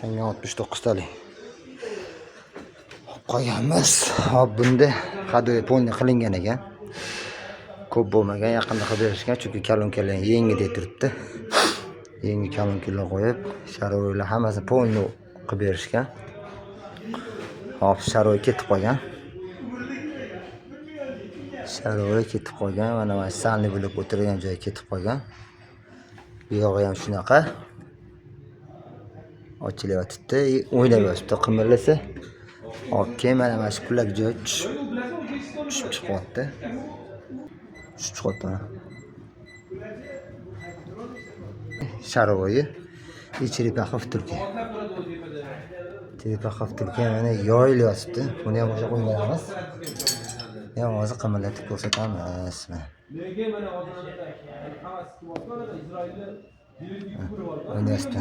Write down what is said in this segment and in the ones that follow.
Changan 69 talik. Qo'yganmiz. Hop, bunda ходовой полный qilingan ekan. Ko'p bo'lmagan, yaqinda qilib berishgan, chunki kolonkalar yangi deb turibdi. Yangi kolonkalar qo'yib, шаровой lar hammasi полный qilib berishgan. Hop, шаровой ketib qolgan. Шаровой ketib qolgan. Mana сальный bo'lib o'tirgan joyi ketib qolgan. Bu yog'i ham shunaqa. Ochilyotibdi, o'ynab yotibdi qimirlasa. Hop, keyin mana shu kulak joyi tushib chiqyapti. Tushib chiqyapti mana. Шаровой и черепаха втулки. Черепаха втулки mana yoyilyotibdi. Buni ham o'sha qo'yib beramiz. Buni ham hozir qimirlatib ko'rsatamiz. Mana. Lekin mana hozir hammasi kelyapti, Isroilni O'ynayapti.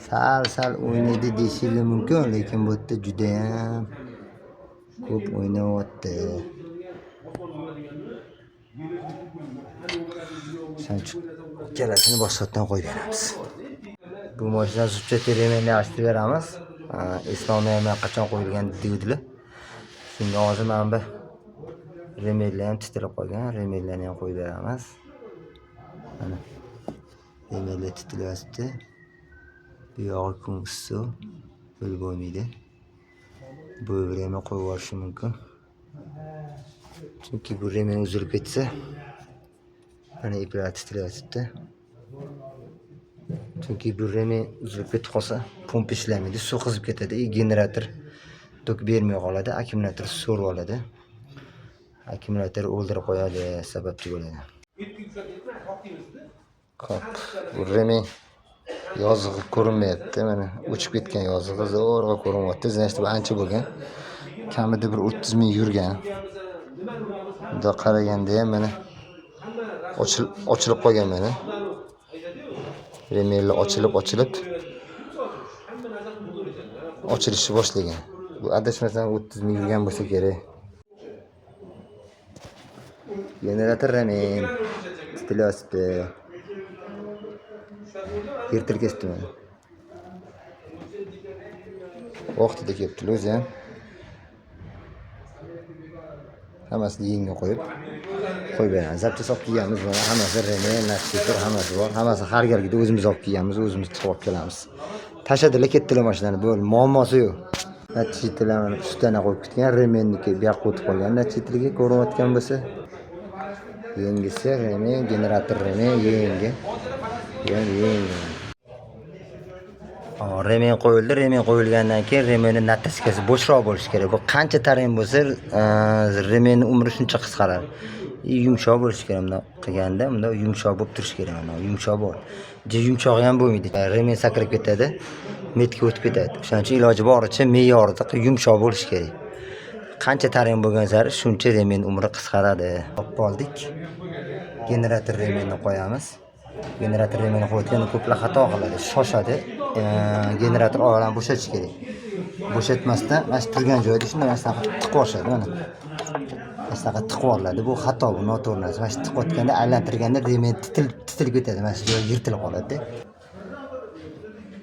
Sal sal o'ynaydi deyishingiz mumkin, lekin bu yerda judayam ko'p o'ynayapti. Shuning uchun ikkalasini boshqatdan qo'yib beramiz. Bu mashina зубчатый ремень ni alishtirib beramiz. Eslolmayapman qachon qo'yilgan degdilar. Shunga hozir mana bu ремень lar ham titilib qolgan, ремень larni ham qo'yib beramiz. Mana ремень lar titilyapti. Bu yog'i kun issiq, bilib bo'lmaydi. Bu ремень qo'yib yuborishi mumkin. Chunki bu ремень uzilib ketsa, mana iplar titilyapti. Chunki bu ремень uzilib ketib qolsa, pompa ishlamaydi, suv qizib ketadi, и generator tok bermay qoladi, akkumulyator so'rib oladi. Akkumulyator o'ldirib qo'yadi, sababchi bo'ladi. Hop, bu ремень yozig'i ko'rinmayapti. Mana o'chib ketgan yozig'i zo'rg'a ko'rinyapti. Значит, bu ancha bo'lgan. Kamida bir 30 ming yurgan. Bundoq qaraganda ham mana ochilib qolgan mana. Ремень lar ochilib, ochilib ochilishni boshlagan. Bu adashmasam 30 ming yurgan bo'lsa kerak. Generator ремень titilyapti. Yirtilib ketdi mana. Vaqtida kelibdi o'zi ham. Hammasini yengga qo'yib qo'yib beramiz. Запчасть olib kelganmiz mana, hammasi ремень, надшипер hammasi bor. Hammasi har galgida o'zimiz olib kelganmiz, o'zimiz chiqib olib kelamiz. Tashladilar, ketdilar mashinani, bo'ldi, muammosi yo'q. Надшипер lar mana ustana qo'yib ketgan, ремень niki bu yoqqa o'tib qolgan. Надшипер ga ko'rinayotgan bo'lsa, yengisi ремень, generator ремень yangi. Bu ham yangi. Ремень qo'yildi. Ремень qo'yilgandan keyin ремень ni натяжка si bo'shroq bo'lishi kerak. Bu qancha tarang bo'lsa, ремень ni umri shuncha qisqaradi. И yumshoq bo'lishi kerak bundoq qilganda, bundoq yumshoq bo'lib turishi kerak mana yumshoq bo'l. Ja yumshog'i ham bo'lmaydi. Ремень sakrab ketadi, метка o'tib ketadi. O'shaning uchun iloji boricha me'yorida yumshoq bo'lishi kerak. Qancha tarang bo'lgan sari shuncha ремень umri qisqaradi. Olib oldik. Generator ремень ni qo'yamiz. Generator ремень ni qo'yayotganda ko'plar xato qiladi, shoshadi. Generator oyoqlarini bo'shatish kerak. Bo'shatmasdan mana shu turgan joyida shunday mana shunaqa tiqib yuborishadi mana. Mana shunaqa tiqib yuboriladi. Bu xato, bu noto'g'ri narsa. Mana shu tiqayotganda, aylantirganda ремень titilib ketadi. Mana shu joyi yirtilib qoladi.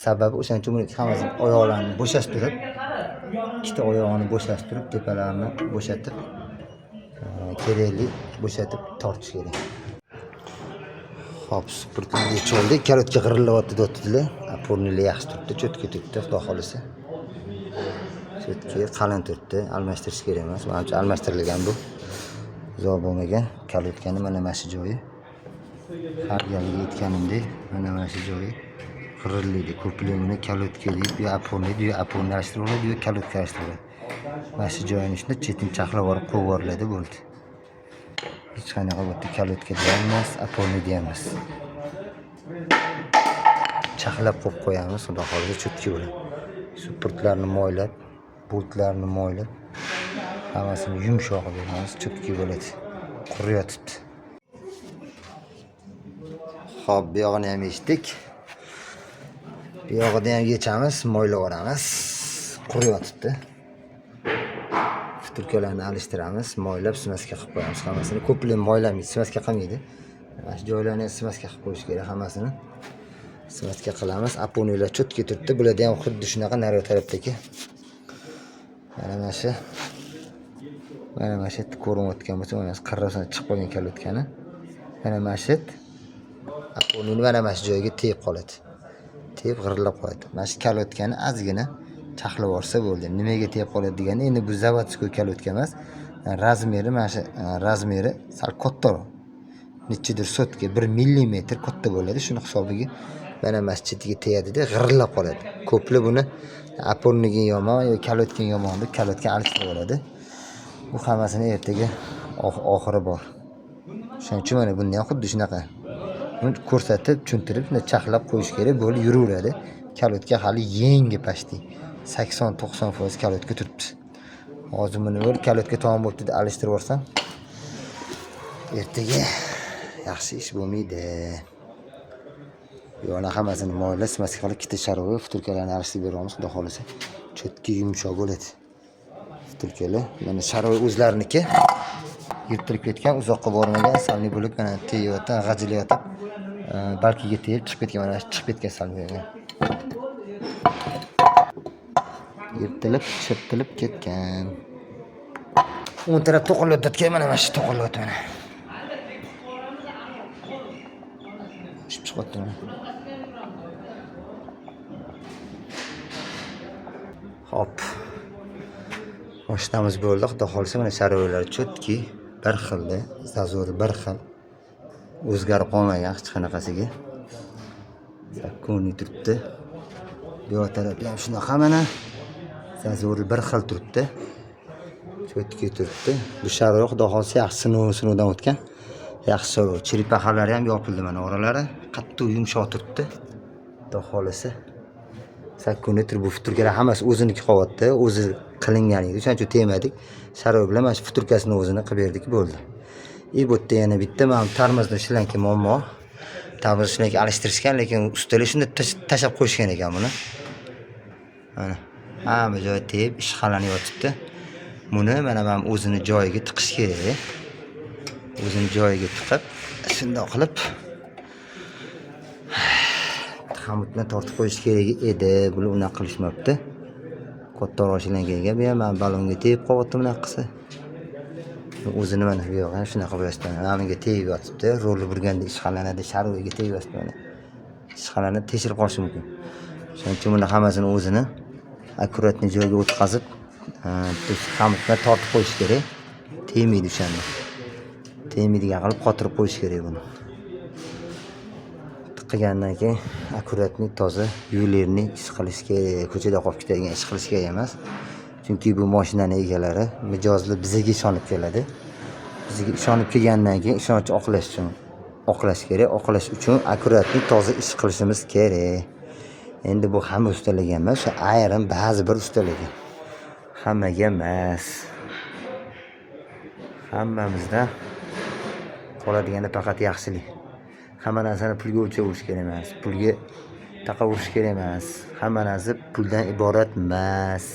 Sababi o'shaning uchun buni hammasini oyoqlarini bo'shashtirib, ikkita oyog'ini bo'shashtirib, tepalarini bo'shatib, kerakli bo'shatib tortish kerak. Hop, supportni yechib oldik. Колодка g'irillayapti deyaptilar. Опорный lar yaxshi turibdi, чётко turibdi, xudo xohlasa. Чётко qalin turibdi, almashtirish kerak emas. Manimcha almashtirilgan bu. Uzoq bo'lmagan. Колодка ni mana shu joyi. Har galgi aytganimdek, mana shu joyi g'irillaydi. Ko'plar buni колодка deyib, yo опорный yo опорный alishtirib oladi, yo колодка alishtirib oladi. Mana shu joyini shunda chetini charxlab olib qo'yib yuboriladi, bo'ldi. Hech qanaqa bu yerda колодка emas, опорный emas. Charxlab qo'yib qo'yamiz, xudo xohlasa чётко bo'ladi. Supportlarni moylab, boltlarni moylab, hammasini yumshoq qilib beramiz, чётко bo'ladi. Quriyotibdi. Xo'p, bu yog'ini ham yechdik. Bu yog'ini ham yechamiz, moylab yuboramiz. Quriyotibdi. Втулка larni alishtiramiz, moylab смазка qilib qo'yamiz hammasini. Ko'plar moylamaydi, смазка qilmaydi. Mana shu joylarni ham смазка qilib qo'yish kerak hammasini. Смазка qilamiz. Опорный lar чётко turibdi. Bularda ham xuddi shunaqa naryoq tarafdagi. Mana shu ko'rinayotgan bo'lsa, mana shu qirrasidan chiqib qolgan колодка ni. Mana shu опорный ni mana shu joyiga tegib qoladi. Tegib g'irillab qo'yadi. Mana shu колодка ni ozgina charxlab yuborsa bo'ldi. Nimaga tegib qoladi deganda, endi bu заводской колодка emas. Размер i mana shu, размер i sal kattaroq. Nechidir сотка, 1 millimetr katta bo'ladi. Shuni hisobiga mana shu chetiga tegadi-da, g'irillab qoladi. Ko'plar buni опорный ga yomon yo колодка yomon deb колодка alishtirib oladi. Bu hammasini ertaga oxiri bor. Shuning uchun mana bunda ham xuddi shunaqa. Buni ko'rsatib, tushuntirib, shunday charxlab qo'yish kerak, bo'ldi, yuraveradi. Колодка hali yangi почти. 80-90% колодка turibdi. Hozir buni o'l колодка tamom bo'libdi deb alishtirib yuborsam, ertaga yaxshi ish bo'lmaydi. Bu yoqni hammasini moylab, смазка qilib, ikkita шаровой втулка larni alishtirib beramiz, xudo xohlasa. Чётко yumshoq bo'ladi. Втулка lar, mana шаровой o'zlariniki. Yirtilib ketgan, uzoqqa bormagan, сальник bo'lib mana tegyapti, g'ajilayotib, balkiga tegib chiqib ketgan, mana shu chiqib ketgan сальник. Yirtilib, chirtilib ketgan. O'ng taraf to'qilyapti, mana shu to'qilyapti mana. Tushib chiqyapti mana. Hop. Mashinamiz bo'ldi, xudo xohlasa mana шаровой lar чётки bir xilda, зазор i bir xil. O'zgarib qolmagan hech qanaqasiga. Законный turibdi. Bu yoq tarafi ham shunaqa mana. Зазор i bir xil turibdi. Чётки turibdi. Bu шаровой xudo xohlasa yaxshi sinovdan o'tgan. Yaxshi шаровой. Черепаха lari ham yopildi mana oralari. Qattiq yumshoq turibdi. Xudo xohlasa законный turib, bu втулка lar hammasi o'ziniki qolyapti. O'zi qilingan edi. O'shaning uchun tegmadik. Шаровой bilan mana shu втулка sini o'zini qilib berdik, bo'ldi. И bu yerda yana bitta mana тормозной шланг muammo. Тормоз шланг alishtirishgan, lekin ustalar shunday tashlab qo'yishgan ekan buni. Mana hamma joyi tegib ishqalanib yotibdi. Buni mana o'zini joyiga tiqish kerak. O'zini joyiga tiqib, shundoq qilib xamut bilan tortib qo'yish kerak edi. Bular unaqa qilishmabdi. Kattaroq шланг ga bu ham mana ballonga tegib qolyapti bunaqa qilsa. O'zini mana bu yog'i ham shunaqa bo'lyapti. Mana bunga tegib yotibdi. Rulni burganda ishqalanadi, шаровой ga tegib yotibdi mana. Ishqalanib teshilib qolishi mumkin. Shuning uchun buni hammasini o'zini аккуратный joyga o'tkazib, xamut bilan tortib qo'yish kerak. Tegmaydi o'shanda. Tegmaydigan qilib qotirib qo'yish kerak buni. Tiqilgandan keyin аккуратный, toza, ювелирный ish qilish kerak. Ko'chada qolib ketadigan ish qilish kerak emas. Chunki bu mashinani egalari, mijozlar bizga ishonib keladi. Bizga ishonib kelgandan keyin ishonch oqlash uchun oqlash kerak. Oqlash uchun аккуратный, toza ish qilishimiz kerak. Endi bu hamma ustalarga emas, ayrim ba'zi bir ustalarga. Hammaga emas. Hammamizda qoladigani faqat yaxshilik. Hamma narsani pulga o'lchaverish kerak emas. Pulga taqavurish kerak emas. Hamma narsa puldan iborat emas.